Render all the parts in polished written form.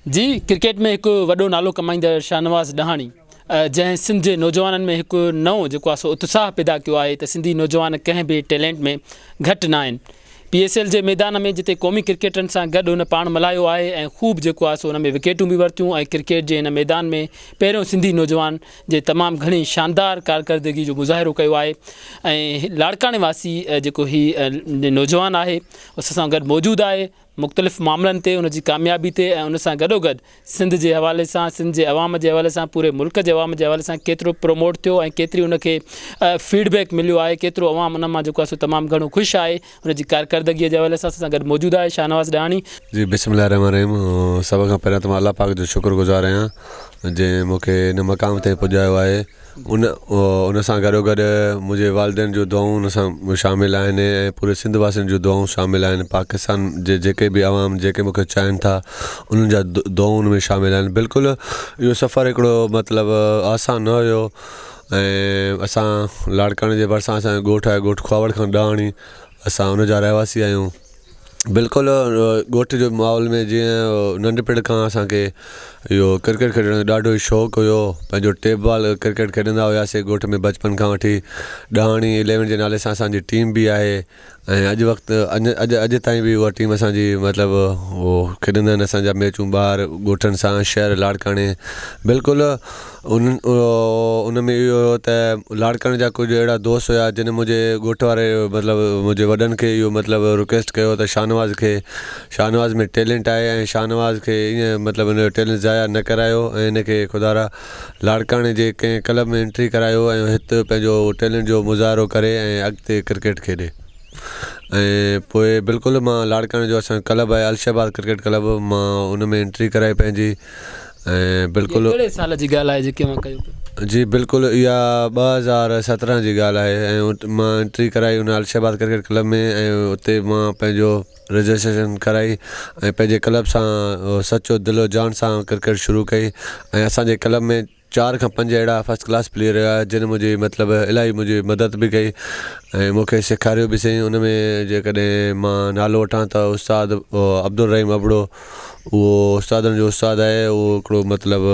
جي ڪرڪيٽ ۾ هڪ وڏو نالو ڪمائيندڙ شاهنواز ڏاهاڻي جنهن سنڌ جي نوجوانن ۾ هڪ نئون جيڪو آهي سو اتساهه پيدا ڪيو آهي ته سنڌي نوجوان ڪنهن به ٽيلنٽ ۾ گهٽ نه آهن پي ايس ايل جي ميدان ۾ جتي قومي ڪرڪيٽرن سان گڏ هن پاڻ ملهايو آهي ۽ خوب جيڪو آهي سو ان ۾ وڪيٽون به ورتيون ۽ ڪرڪيٽ جي هن ميدان ۾ پهريون سنڌي نوجوان جي تمام گهڻي شاندار ڪارڪردگي جو مظاهرو ڪيو آهي ۽ لاڙڪاڻي واسي جيڪو هي نوجوان آهي اس سان گڏ موجود آهي مختلف معاملن تي ان جي ڪاميابي تي ۽ ان سان گڏوگڏ سنڌ جي حوالي سان سنڌ جي عوام جي حوالي سان پوري ملڪ جي عوام جي حوالي سان ڪيترو پروموٽ ٿيو ۽ ڪيتري ان کي فيڊ بيڪ مليو آهي ڪيترو عوام ان مان جيڪو آهي سو تمام گهڻو خوش آهي ان جي ڪارڪردگي جي حوالي سان اسان سان گڏ موجود آهي شاهنواز ڏاهاڻي. جي بسم الله الرحمٰن الرحيم سڀ کان پهريان ته مان الله پاڪ جو شڪر گذار آهيان جنهن مون کي هن مقام تائين پڄايو آهي. ان ان سان گڏو گڏ منهنجي والدين جون دعائون ان سان شامل آهن ۽ پوري سنڌ واسين جون دعائون شامل آهن پاڪستان جي جيڪي به عوام جيڪي مونکي چاهين ٿا انهن جا دعائون ان ۾ شامل آهن بلڪل اهو سفر هڪڙو مطلب آسان نه هيو ۽ اسان لاڙڪاڻي جي ڀرسان اسانجو ڳوٺ آهي ڳوٺ کهاوڙ کان ڏاهاڻي اسان ان جا رهواسي آهيون بلڪل ڳوٺ جو ماحول ۾ جيئن ننڍپڻ کان اسان کي اهو ڪرڪيٽ کيڏڻ جو ڏاڍو ئي شوق هيو پنهنجو ٽيپ بال ڪرڪيٽ کيڏندا هياسي ڳوٺ ۾ بچپن کان وٺي ڏهاڻي اليون جي نالي سان اسان جي ٽيم به آهي ۽ اڄ وقت اڄ اڄ اڄ تائين به اها ٽيم اسان جي مطلب اهو کيڏندا آهن اسان جا ميچون ٻاهر ڳوٺن سان شهر لاڙڪاڻي بلڪل ان ان ۾ اهو هيو ته لاڙڪاڻي جا ڪجهه اهڙا دوست هيا جن منهنجي ڳوٺ واري مطلب منهنجي وڏن کي اهو مطلب رڪويسٽ ڪيو ته شاهنواز کي شاهنواز ۾ ٽيلنٽ آهي ۽ شاهنواز کي ائين مطلب ان جو ٽيلنٽ ضايع نه ڪرايو ۽ ان کي خدارا لاڙڪاڻي جي ڪنهن ڪلب ۾ انٽري ڪرايو ۽ هت پنهنجو ٽيلنٽ جو مظاهرو ڪري ۽ اڳتي ڪرڪيٽ کيڏي ۽ پوء بلڪل مان لاڙڪاڻي جو اسان جو ڪلب آهي الشهباز ڪرڪيٽ ڪلب مان ان ۾ انٽري ڪرائي پنهنجي ۽ بلڪل ڪهڙي سال جي ڳالهه آهي جيڪي اوهان ڪيو پيا؟ جي بلڪل اها 2017 جي ڳالهه آهي ۽ مان انٽري ڪرائي ان الشهباز ڪرڪيٽ ڪلب ۾ ۽ اتي مان پنهنجو رجسٽريشن ڪرائي ۽ پنهنجي ڪلب سان سچو دل و جان سان ڪرڪيٽ شروع ڪئي ۽ اسان جي ڪلب ۾ چار کان پنج اهڙا فرسٽ ڪلاس پليئر هيا جن منهنجي مطلب الاهي منهنجي مدد به ڪئي ۽ مون کي سيکاريو به سهي ان ۾ جيڪڏهن مان نالو وٺان ته استاد عبدالرحيم ابڙو اهو استادن جو استاد آهي اهو هڪڙو مطلب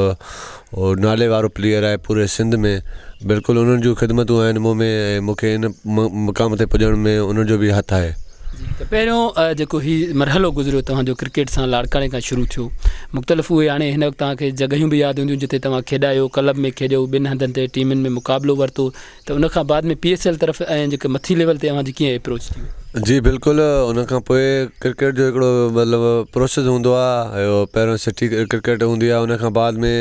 نالي وارو پليئر آهي پوري سنڌ ۾ بلڪل انهن جون خدمتون آهن مون ۾ ۽ مون کي ان مقام تي پڄڻ ۾ انهن جو به هٿ آهي. جي ته پهريون جيڪو هي مرحلو گذريو توهان جو ڪرڪيٽ سان لاڙڪاڻي کان شروع ٿيو مختلف اهي هاڻي هن وقت توهان کي جڳهيون به ياد هونديون جتي توهان کيڏايو ڪلب ۾ کيڏيو ٻن هنڌن تي ٽيمن ۾ مقابلو ورتو ته ان کان بعد ۾ پي ايس ايل طرف ۽ جيڪي مٿي ليول تي اوهان جي ڪيئن اپروچ ٿي وئي؟ جي بلڪل ان کان پوء ڪرڪيٽ جو هڪڙو مطلب پروسيس هوندو آهي اهو پهريون سٽي ڪرڪيٽ هوندي آهي ان کان بعد ۾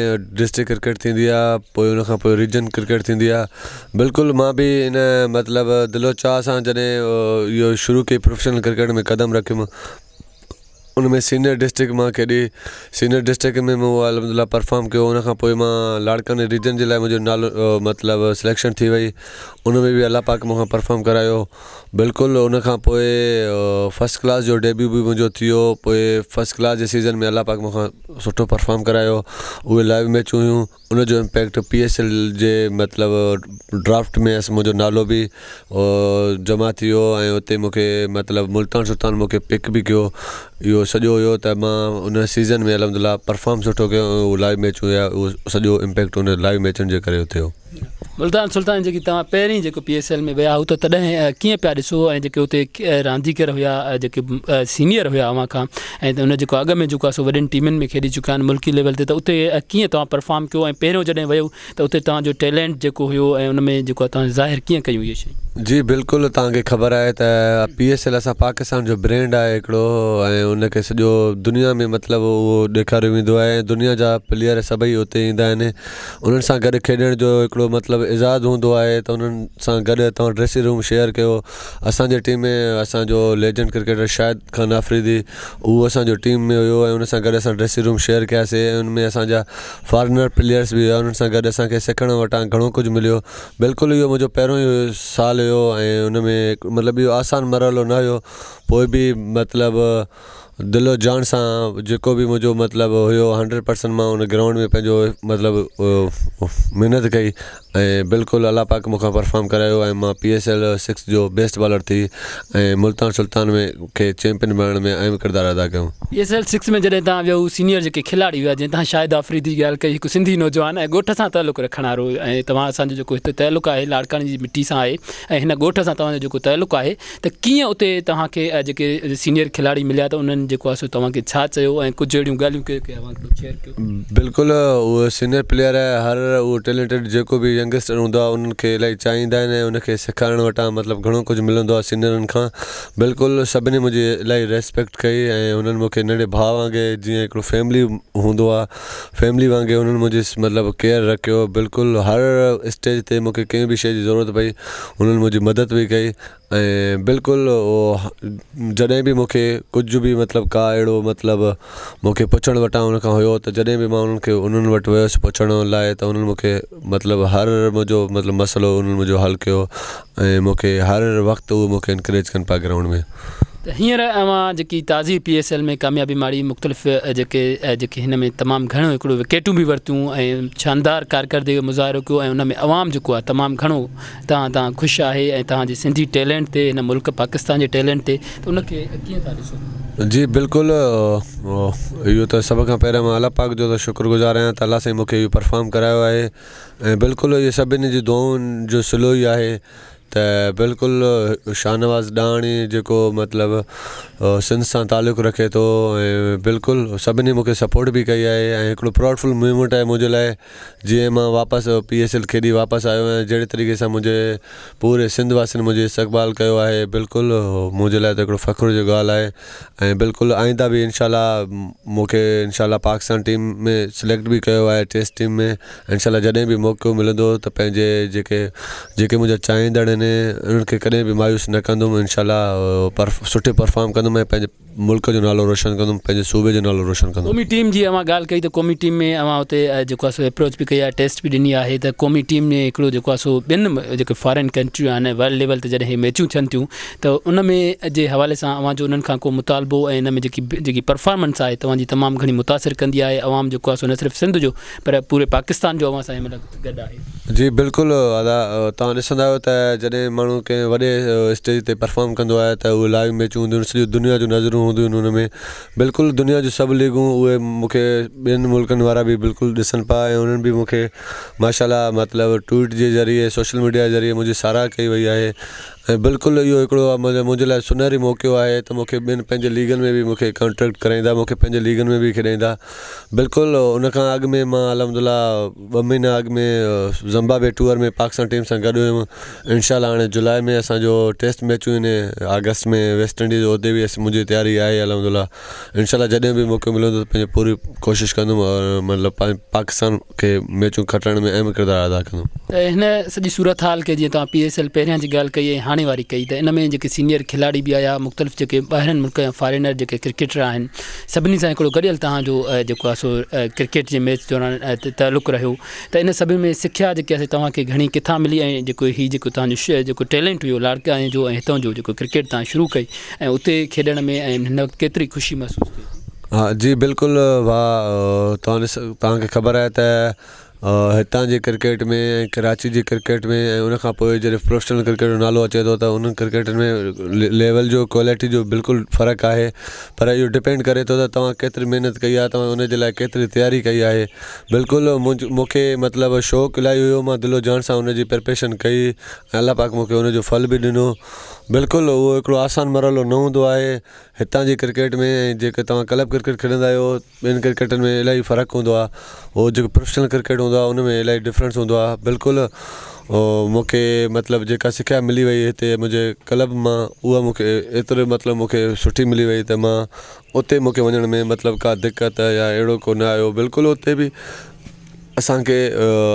ڊسٽرڪ ڪرڪيٽ ٿيندي آهي پوء ان کان پوء ريجن ڪرڪيٽ ٿيندي آهي بلڪل مان به ان مطلب دل و چاهه سان جڏهن اهو شروع ڪئي پروفيشنل ڪرڪيٽ ۾ قدم رکيم ان ۾ سينئر ڊسٽرڪ مان کيڏي سينئر ڊسٽرڪ ۾ مون الحمد لله پرفارم ڪيو ان کان پوء مان لاڙڪاڻي ريجن جي لاء منهنجو نالو مطلب سليڪشن ٿي وئي ان ۾ به الله پاڪ مون کان پرفارم ڪرايو بلڪل ان کان پوء فرسٽ ڪلاس جو ڊيبيو به منهنجو ٿي ويو پوء فرسٽ ڪلاس جي سيزن ۾ الله پاڪ مون کان سٺو پرفارم ڪرايو اهي لائيو ميچون هيون ان جو امپيڪٽ پي ايس ايل جي مطلب ڊرافٽ ۾ منهنجو نالو به جمع ٿي ويو ۽ اتي مون کي مطلب ملتان سلطان مون کي پڪ به ڪيو اهو سڄو هيو ته مان ان سيزن ۾ الحمد لله پرفارم سٺو ڪيو ۽ اهو لائيو ميچ هيا اهو سڄو امپيڪٽ ان لائيو ميچن جي ڪري ٿيو. ملتان سلطان جيڪي توهان پهرين جيڪو پي ايس ايل ۾ ويا هو ته تڏهن ڪيئن پيا ڏسو ۽ جيڪي اتي رانديگر هيا جيڪي سينيئر هيا اوهان کان ۽ ان جيڪو اڳ ۾ جيڪو آهي سو وڏين ٽيمن ۾ کيڏي چڪا آهن ملڪي ليول تي ته اتي ڪيئن توهان پرفارم ڪيو ۽ پهريون جڏهن ويو ته اتي توهان جو ٽيلنٽ جيڪو هيو ۽ ان ۾ جيڪو آهي توهان ظاهر ڪيئن ڪيون اهي شيون. جي بلڪل توهان کي خبر آهي ته پي ايس ايل اسان پاڪستان جو برينڊ آهي هڪڙو ۽ ان کي سڄو دنيا ۾ مطلب اهو ڏيکاريو ويندو آهي ۽ دنيا جا پليئر سڀئي اتي ايندا آهن انهن سان گڏ کيڏڻ جو هڪڙو مطلب اعزاز هوندو آهي ته انهن سان گڏ توهان ڊريسنگ روم شيئر ڪيو اسان جي ٽيم ۾ اسان جو ليجنڊ ڪرڪيٽر شاهد خان آفريدي اهو اسان جو ٽيم ۾ هيو ۽ ان سان گڏ اسان ڊريسنگ روم شيئر ڪياسي ۽ ان ۾ اسان جا فارنر پليئرس به هيا انهن سان گڏ اسان کي سکڻ وٽان گهڻو ڪجهه مليو بلڪل اهو منهنجو پهريون ئي سال هيو ۽ ان ۾ مطلب اهو آسان مرحلو نه هيو پوء به مطلب. دل و جان سان جيڪو به منهنجو مطلب هيو هنڊريڊ پرسنٽ مان ان گرائونڊ ۾ پنهنجو مطلب محنت ڪئي ۽ بلڪل الله پاڪ مون کان پرفارم ڪرايو ۽ مان پي ايس ايل سڪس جو بيسٽ بالر ٿي ۽ ملتان سلطان ۾ کي چيمپئن بڻائڻ ۾ اهم ڪردار ادا ڪيو. پي ايس ايل سڪس ۾ جڏهن توهان ويو سينيئر جيڪي کلاڙي هيا جنهن تان شاهد آفريدي جي ڳالهه ڪئي هڪ سنڌي نوجوان ۽ ڳوٺ سان تعلق رکڻ وارو ۽ توهان اسان جو جيڪو هتي تعلق آهي لاڙڪاڻي جي مٽي سان آهي ۽ هن ڳوٺ سان توهان جو جيڪو تعلق آهي ته ڪيئن اتي توهان کي جيڪي سينيئر کلاڙي مليا ته انهن جيڪو آهي سو توهان کي ڇا چيو ۽ ڪجهه اهڙيون ڳالهيون ڪيو ڪي اوهان کي شيئر ڪيو. بلڪل اهي سينيئر پليئر هر اهو ٽيلنٽيڊ جيڪو به ينگسٽر هوندو آهي انهن کي الاهي چاهيندا آهن ۽ ان کي سيکارڻ وٽان مطلب گهڻو ڪجهه ملندو آهي سينيئرن کان بلڪل سڀني منهنجي الاهي ريسپيڪٽ ڪئي ۽ انهن مونکي ننڍي ڀاء وانگي جيئن هڪڙو فيملي هوندو آهي فيملي وانگي انهن منهنجي مطلب ڪيئر رکيو بلڪل هر اسٽيج تي مونکي ڪنهن به شي جي ضرورت پئي انهن منهنجي مدد به ڪئي ۽ بلڪل جڏهن به مون کي ڪجهه به مطلب ڪا اهڙو مطلب مون کي پڇڻ وٽان ان کان هيو ته جڏهن به مان انهن کي انهن وٽ ويس پڇڻ لاء ته انهن مون کي مطلب هر منهنجو مطلب مسئلو انهن منهنجو حل ڪيو ۽ مون کي هر وقت اهي مون کي انڪريج ڪن پيا گرائونڊ ۾. ته هينئر اوهان جيڪي تازي پي ايس ايل ۾ ڪاميابي ماڻي مختلف جيڪي جيڪي هن ۾ تمام گهڻو هڪڙو وڪيٽون به ورتيون ۽ شاندار ڪارڪردگي جو مظاهرو ڪيو ۽ ان ۾ عوام جيڪو آهي تمام گهڻو توهان تان خوش آهي ۽ توهان جي سنڌي ٽيلنٽ تي هن ملڪ پاڪستان جي ٽيلنٽ تي ته ان کي ڪيئن ٿا ڏسو؟ جي بلڪل اهو ته سڀ کان پهريان مان الله پاڪ جو ته شڪر گذار آهيان ته الله سائين مونکي اهو پرفارم ڪرايو آهي ۽ بلڪل اهي سڀني جي دعائن جو صلو ئي آهي ته بلڪل شاهنواز ڏاهاڻي جيڪو مطلب سنڌ سان تعلق رکي ٿو ۽ بلڪل سڀني مونکي سپورٽ به ڪئي آهي ۽ هڪڙو پرائوڊ فل موومينٽ آهي منهنجي لاء جيئن مان واپس پي ايس ايل کيڏي واپس آيو آهيان جهڙي طريقي سان منهنجي پوري سنڌ واسين منهنجي استقبال ڪيو آهي بلڪل منهنجي لاء ته هڪڙو فخر جو ڳالهه آهي ۽ بلڪل آئنده به انشاء الله مونکي انشاء الله پاڪستان ٽيم ۾ سليڪٽ به ڪيو آهي ٽيسٽ ٽيم ۾ انشاء الله جڏهن به موقعو ملندو ته پنهنجي جيڪي جيڪي منهنجا چاهيندڙ آهن انهن کي ڪڏهن به مايوس نه ڪندم انشاء الله پر سٺي پرفارم ڪندم ۽ پنهنجي ملڪ جو نالو روشن ڪندم پنهنجي صوبي جو نالو روشن ڪندم. قومي ٽيم جي اوهان ڳالهه ڪئي ته قومي ٽيم ۾ اوهان اتي جيڪو آهي سو اپروچ به ڪئي آهي ٽيسٽ به ڏني آهي ته قومي ٽيم ۾ هڪڙو جيڪو آهي سو ٻين جيڪي فارين ڪنٽريون آهن ورلڊ ليول تي جڏهن هي ميچون ٿين ٿيون ته ان ۾ جي حوالي سان اوهان جو انهن کان ڪو مطالبو ۽ ان ۾ جيڪي جيڪي پرفارمنس آهي توهان جي تمام گهڻي متاثر ڪندي آهي عوام جيڪو آهي سو نه صرف سنڌ جو پر پوري پاڪستان جو اوهان سان هن مهل گڏ آهي. جي بلڪل ادا توهان ڏسندا آهيو ته جڏهن ماڻهو ڪنهن وڏي اسٽيج تي پرفارم ڪندو آهي ته اهي لائيو ميچون هونديون آهن سڄي دنيا جون نظرون هونديون آهن ان ۾ بلڪل دنيا جون سڀ ليگون اهي مون کي ٻين ملڪن وارا به بلڪل ڏسن پيا ۽ انهن به مون کي ماشاء الله مطلب ٽوئيٽ جي ذريعي سوشل ميڊيا جي ذريعي منهنجي ساراهه ڪئي وئي آهي ۽ بلڪل اهو هڪڙو منهنجي لاء سنهري موقعو آهي ته مون کي ٻين پنهنجي ليگن ۾ به مون کي ڪانٽريڪٽ ڪرائيندا مون کي پنهنجي ليگن ۾ به کيڏائيندا بلڪل ان کان اڳ ۾ مان الحمد لله ٻه مهينا اڳ ۾ زمبابوي ٽوئر ۾ پاڪستان ٽيم سان گڏ هيم انشاء الله هاڻي جولاء ۾ اسانجو ٽيسٽ ميچون آهن آگسٽ ۾ ويسٽ انڊيز اتي به منهنجي تياري آهي الحمد لله انشاء الله جڏهن به موقعو ملندو ته پنهنجي پوري ڪوشش ڪندم مطلب پاڪستان کي ميچون کٽائڻ ۾ اهم ڪردار ادا ڪندو. ته هن سڄي صورتحال کي جيئن توهان پي ايس ايل پهريان جي ڳالهه ڪئي ۽ هاڻي واري ڪئي ته ان ۾ جيڪي سينيئر کلاڙي به آيا مختلف جيڪي ٻاهرين ملڪ جا فارينر جيڪي ڪرڪيٽر آهن سڀني سان هڪڙو گڏيل توهان جو جيڪو آهي سو ڪرڪيٽ جي ميچ دوران تعلق رهيو ته ان سڀني ۾ سکيا جيڪي آهي توهان کي گهڻي ڪٿان ملي ۽ جيڪو هي جيڪو توهان جو جيڪو ٽيلنٽ هيو لاڙڪاڻي جو ۽ هتان جو جيڪو ڪرڪيٽ توهان شروع ڪئي ۽ اتي کيڏڻ ۾ ۽ هن وقت ڪيتري خوشي محسوس ٿئي ٿي. ها جي بلڪل ڀاء توهان ڏس توهان کي خبر آهي ته هتان جي ڪرڪيٽ ۾ ۽ ڪراچي جي ڪرڪيٽ ۾ ۽ ان کان پوء جڏهن پروفيشنل ڪرڪيٽ جو نالو اچي ٿو ته انهن ڪرڪيٽن ۾ ليول جو ڪوالٽي جو بلڪل فرق آهي پر اهو ڊپينڊ ڪري ٿو ته توهان ڪيتري محنت ڪئي آهي توهان ان جي لاء ڪيتري تياري ڪئي آهي بلڪل مون کي مطلب شوق الاهي هيو مان دل و جان سان ان جي پريپريشن ڪئي ۽ الله پاڪ مون کي ان جو ڦل به ڏنو بلڪل اهو هڪڙو آسان مرحلو نه هوندو آهي هتان جي ڪرڪيٽ ۾ ۽ جيڪي توهان ڪلب ڪرڪيٽ کيڏندا آهيو ٻين ڪرڪيٽن ۾ الاهي فرق هوندو آهي هو جيڪو پروفيشنل ڪرڪيٽ هوندو آهي ان ۾ الاهي ڊفرنس هوندو آهي بلڪل مون کي مطلب جيڪا سکيا ملي وئي هتي منهنجي ڪلب مان اها مون کي ايترو مطلب مون کي سٺي ملي وئي ته مان اتي مون کي وڃڻ ۾ مطلب ڪا دقت يا اهڙو ڪو نه آيو بلڪل اتي به اسانکي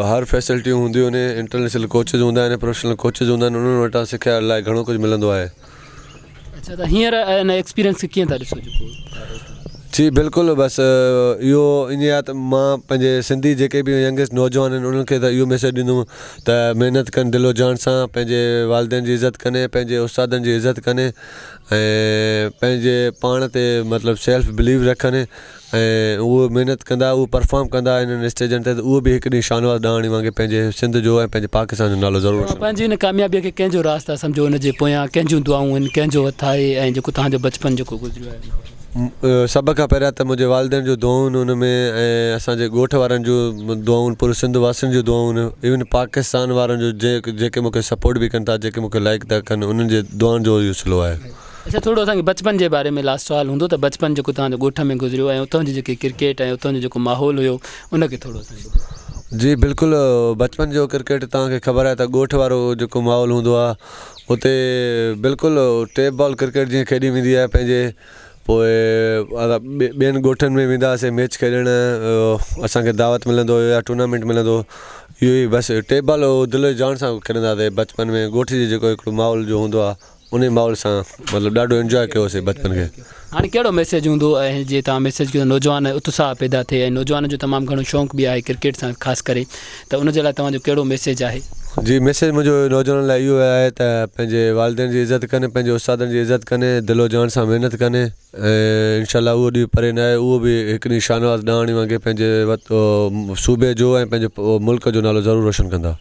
هر فيسلٽيون هونديون آهن انٽرنيشنل ڪوچز هوندا آهن پروفيشنل ڪوچز هوندا آهن انهن وٽان سکيا لاء گهڻو ڪجهه ملندو آهي. اڇا ته هينئر ان ايڪسپيرينس کي ڪيئن ٿا ڏسو جيڪو. جي بلڪل بس اهو ائين آهي ته مان پنهنجي سنڌي جيڪي به ينگسٽ نوجوان آهن انهن کي ته اهو ميسيج ڏيندم ته محنت ڪن دل و جان سان پنهنجي والدين جي عزت ڪن پنهنجي استادن جي عزت ڪن ۽ پنهنجي پاڻ تي مطلب سيلف بليو رکن ۽ اهو محنت ڪندا اهو پرفارم ڪندا انهن اسٽيجن تي ته اهو به هڪ ڏينهن شاهنواز ڏاهاڻي وانگي پنهنجي سنڌ جو ۽ پنهنجي پاڪستان جو نالو ضرور روشن پنهنجي ان ڪاميابي کي ڪنهن جو راز ٿا سمجهو ان جي پويان ڪنهن جون دعائون آهن ڪنهن جو هٿ آهي ۽ جيڪو توهان جو بچپن جيڪو گذريو آهي ان حوالي سان. سڀ کان پهريان ته منهنجي والدين جون دعائون ان ۾ ۽ اسان جي ڳوٺ وارن جون دعائون پوري سنڌ واسين جون دعائون ايون پاڪستان وارن جو جيڪي مون کي سپورٽ به ڪن ٿا جيڪي مون کي لائڪ ٿا ڪن انهن جي دعائن جو اهو صلو آهي. اڇا ٿورو اسان کي بچپن جي باري ۾ لاسٽ سوال هوندو ته بچپن جيڪو توهان جو ڳوٺ ۾ گذريو ۽ اتان جي جيڪي ڪرڪيٽ ۽ اتان جو جيڪو ماحول هيو ان کي ٿورو اسان کي ٻڌايو. جي بلڪل بچپن جو ڪرڪيٽ توهان کي خبر آهي ته ڳوٺ وارو جيڪو ماحول هوندو آهي اتي بلڪل ٽيپ بال ڪرڪيٽ جيئن کيڏي ويندي آهي پنهنجي پوء ٻين ڳوٺن ۾ ويندا هئاسين ميچ کيڏڻ اسان کي دعوت ملندو هيو يا ٽورنامينٽ ملندو هو اهو ئي بس ٽيپ بال دل و جان سان کيڏندا هئاسين بچپن ۾ ڳوٺ جي جيڪو هڪڙو ماحول جو هوندو آهي انهي ماحول سان مطلب ڏاڍو انجواء ڪيوسين بچپن کي. هاڻي ڪهڙو ميسيج هوندو ۽ جي توهان ميسيج ڪيو ته نوجوان اتساهه پيدا ٿئي ۽ نوجوانن جو تمام گهڻو شوق به آهي ڪرڪيٽ سان خاص ڪري ته ان جي لاء توهان جو ڪهڙو ميسيج آهي؟ جي ميسيج منهنجو نوجوانن لاء اهو آهي ته پنهنجي والدين جي عزت ڪن پنهنجي استادن جي عزت ڪن دل و جان سان محنت ڪن ۽ انشاء الله اهو ڏينهن پري ناهي اهو به هڪ ڏينهن شاهنواز ڏاهاڻي وانگي پنهنجي صوبي جو ۽ پنهنجي ملڪ جو نالو ضرور روشن ڪندا.